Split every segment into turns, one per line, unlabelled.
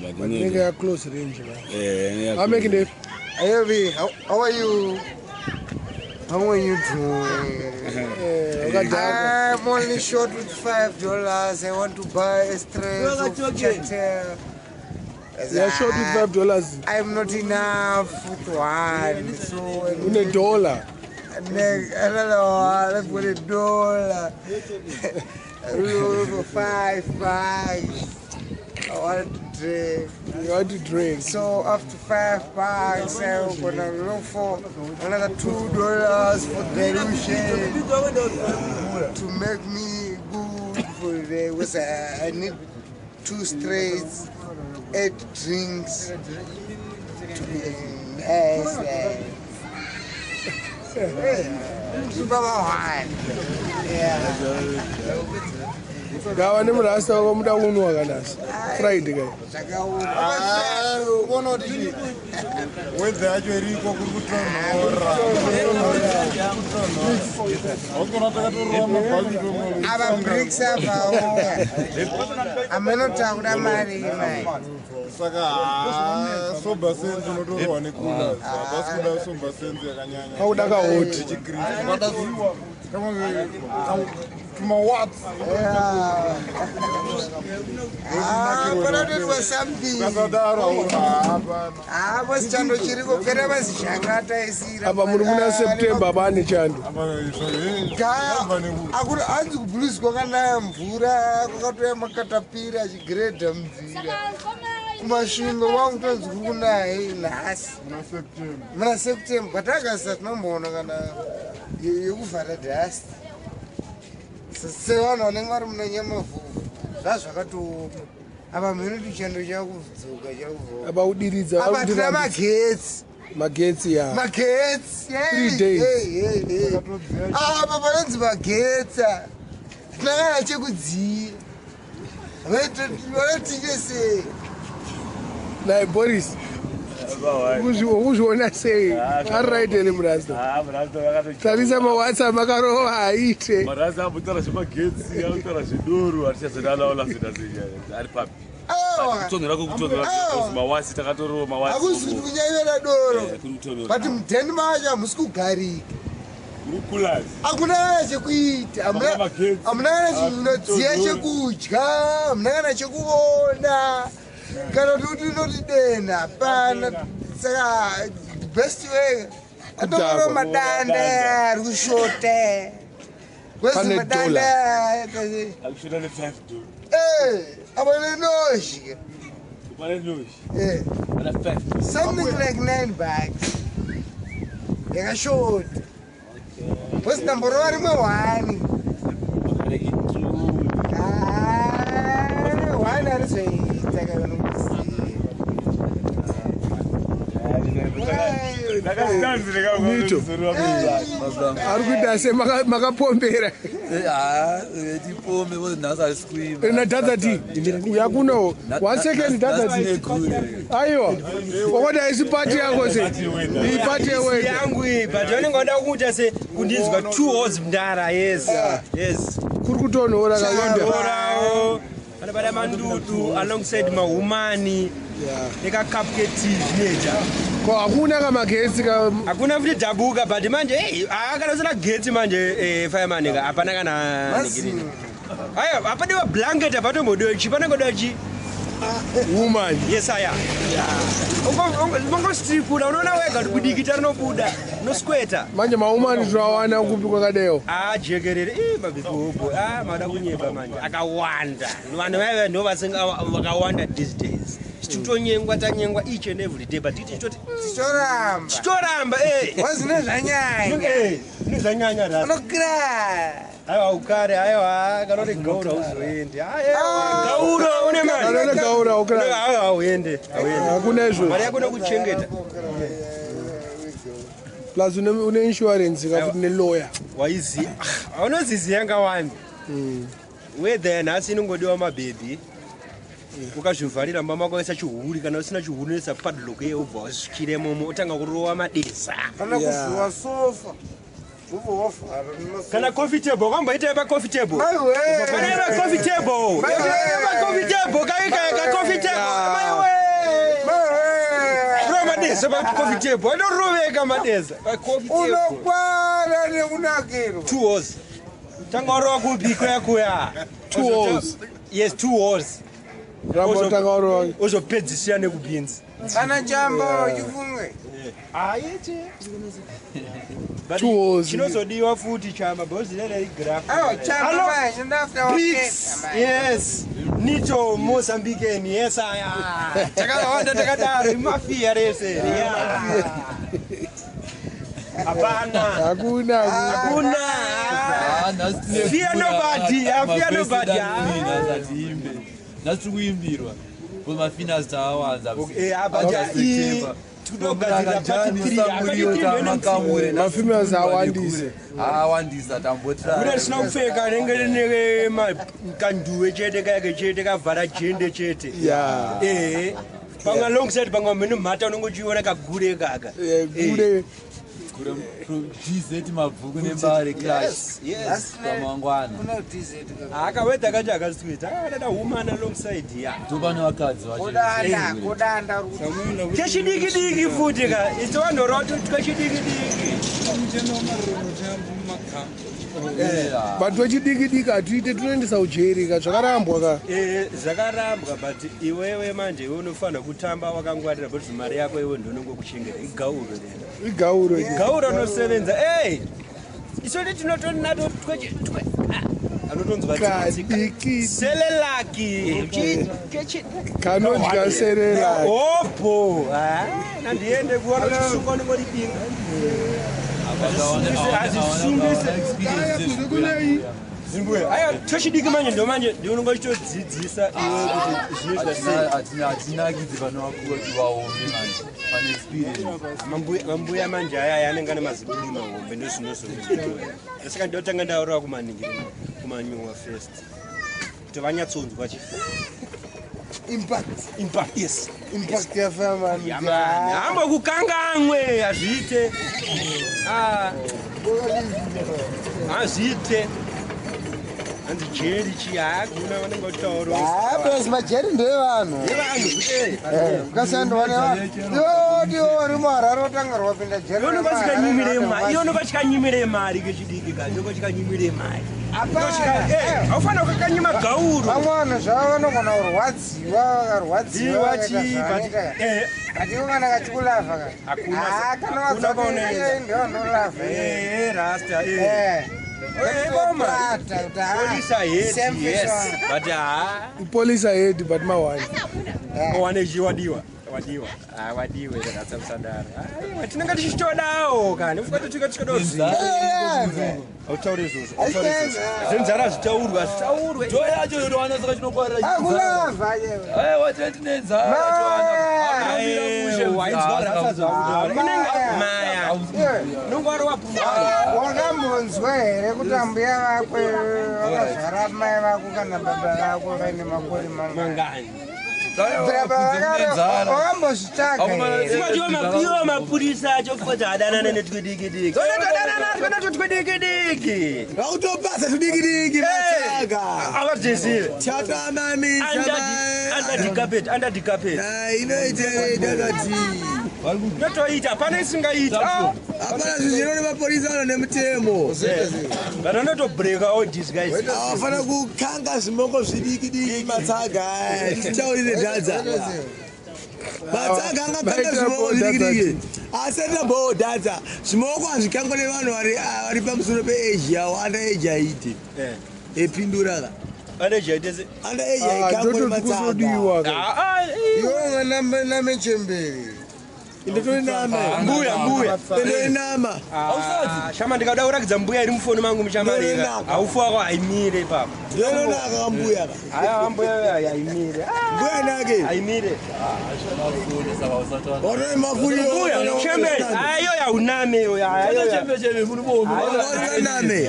But
Inenge
inenge
ya close range man.
eh
Ameki ndepi?
Hey, how are you? How are you doing?
Eh, wakadhakwa.
I'm only short with $5. I want to buy a straight of Chatel.
You are short with $5.
I'm not enough with one. So
Une dollar.
Another one. Let's put a dollar. For $5. I want to drink.
You want to drink.
So after $5, I'm gonna look for another $2 for dilution to make me good for the day. Because I need 2 straights, 8 drinks to be nice. Super one. Yeah.
Gava nemurasta wakamuda kunwa kanasi. Friday kai.
Zvakaoma.
Unoona kuti wedza yacho iriko kuri kutonhora. Haukona takatorova mabhaki.
Ava bricks avawo amenotaura mari imai.
Saka sober sense unotorwa nekulas. Hapasi kuda sober sense yakanyanya.
Pauda kahoti.
Yechikristu. Tumawats.
Panotoitwa something.
Ukasadaro hapana.
Hapo chando chiriko pera mazishanga taisira.
Apa muri muna September pane chando.
Akuna hanzi kublues kwakanaya mvura kwakatouya makatapira achigiredha munzira. Kumasvingo kwangu tonzi kuri kunaya nhasi. Muna September but August tinomboona kana yekuvhara dust. Sevanhu vanenge vari muna Nyamavhuvhu zvazvakatooma. Apa mheno kuti chando chakudzoka chakubva.
Apa kudiridza.
Apa tina magetsi.
Magetsi ya.
Magetsi.
3 days.
Apa panonzi magetsi. Tina kana chekudziya. Vanotite sei?
Nai Boris. Ukuzviona sei? Ari right here murasta.
Ah, murasta vakatochaya.
Tarisa maWhatsApp akarova haite.
Marasa ambotaura zvemagetsi, anotaura zvedoro, hatichazodalaula zvoita sei ari papi. Kutonhora kwekutonhora mawasi takatorova mawasi.
Hakuzi kuti kunyanyira doro.
Kuri kutonhora.
But mudheni macho hamusi kugarika.
Kuri kulazi.
Hakuna kana chekuita. Hamuna kana chinodziya chekudya, hamuna kana chekuona. Kana kuti unoti dena hapana. Saka the best way atorova madanda ari kushota. Kwezi
Pane
madanda
Akushota ne$5.
apa nenozhika.
Pane noshi. Pana 5.
Something like $9. Yakashota. Kwezi ndamborova rimwe 1. 1 arizoita kana unomuziva.
Nito. Ari kuita se makapombera.
Tipombe nhasi harisi kuimba.
Na data T. Uya kuno. 1 second data T. Aiwa. Wakati haisi party yako se. Iyi party yewena.
Yangu iyi, but vanenge vada kuita se kundinzwa 2 hours mndara. Yes. Yes.
Kuri kutonhora kainda.
Orawo. Panobata mandudu alongside mahumani nekacup ketea zvinoita.
Ko hakuna kamagetsi ka?
Hakuna futi dhabuka, but manje hey, kana usina getsi manje fireman ka hapana kana negirini. Aiwa, hapadiwa blanket, hapatombodiwa chi, panongodiwa chi?
Woman.
Yes, aya mongostripura, unoona wega kuti kudikita rinobuda, unosweta.
Manje maumani tinoawana kupi kwakadewo?
Ah, jekerere ii mabhibhobho ah mada kunyeba manje akawanda vanhu vaiva ndo vasinga vakawanda these days. Titonyengwa, tanyengwa each and every day, but tichitoti
Tichoramba.
Tichitoramba eh.
Wazine zvanyanya.
Eh, zvine zvanyanya rasi.
Unokira.
Aiwa, ukare, aiwa, kana uri gaura uzoende. Aiwa, gaura une mari.
Kana une gaura, ukara.
Aiwa, auende, auende.
Hakuna izvozvo.
Mari yako inokuchengeta.
Plus une insurance kafuti nelawyer.
Waiziya, aunoziziya ngawani weather nhasi inongodiwa mabhebhi. Ukazvivharira mba mako waisa chihuri, kana usina chihuri unoisa padlock iye, ubva wasvikira imomo otanga kurova madeza.
Kana kuvhuwa sofa. Ubva wavhara nemasofa.
Kana coffee table, wakamboita pacoffee table?
Maiwe.
Kana ipa coffee table.
Maiwe.
Ipa coffee table, kai kai ka coffee table. Maiwe. Isa pacoffee table anoroveka madeza pacoffee table.
Unokwara nekunakirwa.
2 hours. Tanga warova kupi kuya kuya.
2 hours.
Yes, 2 hours.
Ramba utanga warova.
Ozopedzisira nekubhinzi.
Kana chamba uchifunge.
Aite. But
2 hours.
Chinozodiwa futi chamba because rere igraph.
Awa chamba
Hello?
manje ndafta
Bricks. Yes. Nito Mozambican. Yes, aya. Takawanda takadaro mafia rese. Yeah. Hapana.
Hakuna.
Hakuna. Fear nobody, fear nobody,
Atiimbe nhasi tiri kuimbirwa because mafinas taawanza.
But tinogadzirira part 3.
Makamure.
Mafemales awandisa.
Awandisa, tambotira.
Kuda risina kupfeka rinenge rine kanduwe chete kayake chete kavhara jende chete.
Ya.
Ehe, pamwe alongside pamwe mune mhata unenge uchiona kagure kaka.
Gure.
Dz Mabvuku neMbare clash pamangwana.
Kuna DZ.
Akawedha kacho akaswita akadada woman alongside ya.
Ndopane vakadzi vacho.
Kudanda, kudanda.
Chechidiki diki futi ka itovanhorwa twechidiki diki.
But wechidiki diki hatiite, tinoendesa ujeri ka, zvakarambwa ka.
Zvakarambwa, but iwewe manje iwe unofanira kutamba wakangwarira because mari yako iwe ndonongokuchengeta igauro rena.
Igauro iri.
Gauro rinosevenza ei isoti tinotonato anotonzwa
Kadiki.
Selelaki.
Kanodya serelaki.
Opo nandiende kuona chisunga unongoribinga. Hazvisungise. Zimbuya aya tochidiki manje ndo manje ndiunonga uchitodzidzisa iwe kuti zvinoitwa sei.
Hatinakidzi pane vakuru kuti vaombe manje pane experience.
Mambuya manje aya anenge ane maziburi mahombe ndozvinozoita. Saka ndotanga ndaurava kumaningiri kumanyuwa first kuti vanyatsonzwa chi
Impact.
Impact, yes.
Impact yafama.
Hambo kukangamwe hazviite. Ah, hazviite. Hanzi jeri chi hakuna vanenge vachitaura.
Ah, basi majeri ndevanhu.
Ndevanhu kuti.
Ukasiyana vane vanhu. Iwo ndiwo vari muHarare wotanga rwapinda jeri.
Iwe unonga mari kechidiki ka unonga uchikanyimire mari.
Hapana.
Haufanira kukanyima gauro.
Vamwe vanhu zvavo vanogona kurwadziwa, vakarwadziwa
Dziwa
vakaita
chi, but
zvavanoita. But iwe kana kachikulavha ka.
Hakuna.
Ah, kana
Hakuna
wadzoka
kwaunoenda.
ndio anolavha.
Rasta. Boma. Police ahead, yes. But ah,
Police ahead, but mawani.
wane chi wadiwa. Wadiwa. Ah, wadiwe rasta musadaro. Aiwa, tinenge tichitodawo kani. Ufuka totika tichitodawo zvinhu. Hautauri izvozvo. Hautauri izvozvo. Zenzara zvitaurwa, zvitaurwe.
Ndo yacho yotowana saka chinokwara.
Akulavha je.
Aiwa, tine tine nzara towana.
Aiwa, inzwa rasta zvakutaura. Inenge maya. Unonga wari wapuwa.
Wakambonzwa here kuti ambuya vako vakazvara mai vako kana baba vako vaine makore mangani? Wakambozvitsvaga here?
Iwo mapurisa acho futi adanana netwidikidiki. Todanana twena twidikidiki.
Vautopasa tudikidiki matsaga.
Avatizive.
Chatamamisa.
Under the carpet, under the carpet.
Inoita takati.
Yotoita, hapana isingaiti.
Hapana zvinhu zvino nemapurisa ano nemutemo.
But anotobreaka all these guys.
Avafana kukanga zvimoko zvidiki diki matsaga. Tichaurire dhadza. Matsaga angakanga zvimoko zvidiki diki. Asi atina bho dhadza. Zvimoko hazvikangwa nevanhu vari pamusoro peage yavo, under age haite. Epindura ka.
Under age haite se.
Under age haikangwa nematsaga.
Iwe namechemberi.
Ndotori nama.
Mbuya, mbuya.
Ndotori nama.
Shama ndikada kurakidza mbuya iri mufoni mangu muchamarika. Haufu wako haimire ipapo.
Ndononaka mbuya ka.
Haya mbuya haimire.
Mbuya nake.
Haimire.
Watori mafuri.
Mbuya, chemberi. Ayo yauname iyo. Ayo
chembe chembe muri bomo.
Watori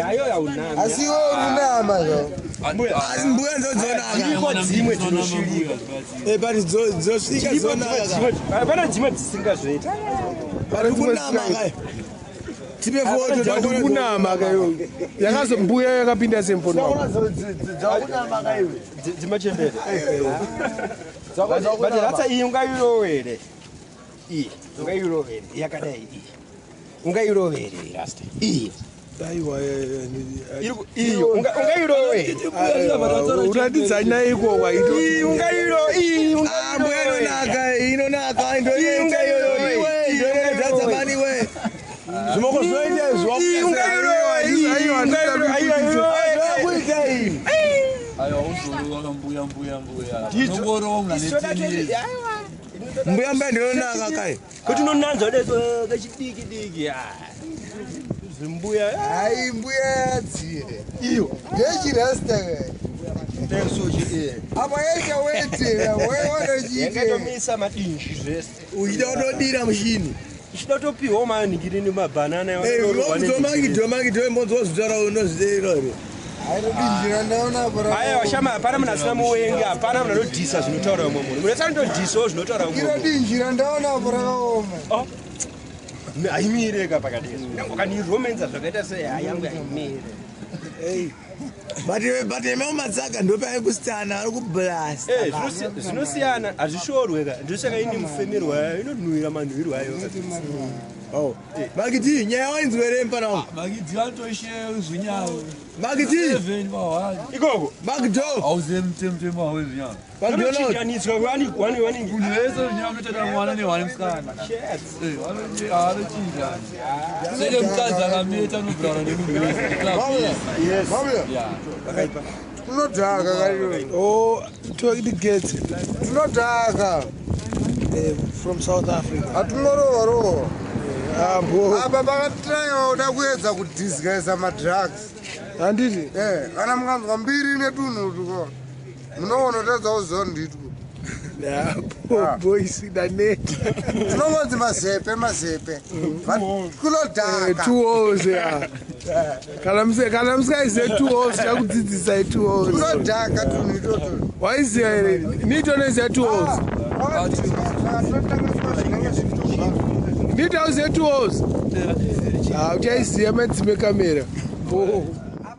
Ayo yauname.
Asi iwe uri unama zvo.
Asi mbuya ndodzonaka.
Dziriko dzimwe dzinosvirika.
But dzosvika dzonaka.
Pana dzimwe dzisingazoita.
Vari kunama ka. Tipe foto.
Kunama ka iyo. Yakazo mbuya yakapinda semfoni wako.
Dzakunama ka iwe.
Dzimachembere. But ratsa iyi ungairowere. Iyi. Ungairovere yakadai iyi. Ungairovere rasta. Iyi.
Aiwa.
Iyo ungairovere.
Uratidza naiko waito.
Iyi ungairo iyi
Mbuya inonaka, inonaka, ndoinoita iyoyo iwe, ndoinoita dhadza mani iwe. Zvimoko zvinoita izvi wakuita iyi.
Aiwa, uzorova mbuya mbuya mbuya. Unongorova munhu ane 10 years.
Mbuya mbuya ndinonaka kai.
Kuti unonanzwa deso kachidiki diki. Zvimbuya.
Hai mbuya yadzire. Iyo. Ndechirasta kai. Apa yaita wetera, waiona chiite.
Yangatomisa madinji zvese.
Uchida kutodira mushini.
Ichida kutopiwa manhingiri nemabhanana.
Makido mbonzo zvitaura unozviteera here?
Haitodinjira ndaona apa.
Aiwa shama, hapana munhu asina muwengi, hapana munhu anodhisa zvinotaura umwe munhu. Munhu asanotodhisawo zvinotaura umwe munhu.
Inodinjira ndaona apa rakaoma.
Haimire ka pakadai. Nyange ukaniromenza zvakaita sei hai yangu haimire.
But ema matsaga ndopaari kusitana ari kublasta.
Zvinosiyana, hazvishorwe ka. Ndosaka ini mufemerwa yayo inonhuhwira manhuhwirwo ayo.
Makiti nyaya wainzwere mfana wangu.
Makiti anotoshe zvinyawo.
Makiti.
7 pa 1.
Ikoko.
Makito.
Auze mutemo wezvinyawo.
Vanochinjaniswa wani wani wani.
Munhu wese zvinyawo unotoita mwana nehwani musikana. Vanochinja. Seke mukadzi akameta anobhuraura nemunhu wese. Club yes. Yeah.
Tunodhaka kariyo.
Oh, todigetse.
Tunodhaka.
From South Africa.
Hatingorova rova.
Ambo.
Apa pakatraiwa kuda kuedza kudisguisa madrugs.
Handiti?
Kana mukanzwa mbiri netunhu tuko. Munoona kutadza kuziva nditwo.
Apo boys daneta.
Tinongonzi mazepe mazepe. Kunodhaka.
Two hours ya. Kana musingaizive 2 hours chakudzidzisai 2 hours.
Kunodhaka tunhu itoto.
Waiziva here? Nito noziva 2 hours. Nito auzive 2 hours. Ah, uchaiziva madzime kamera. Oh.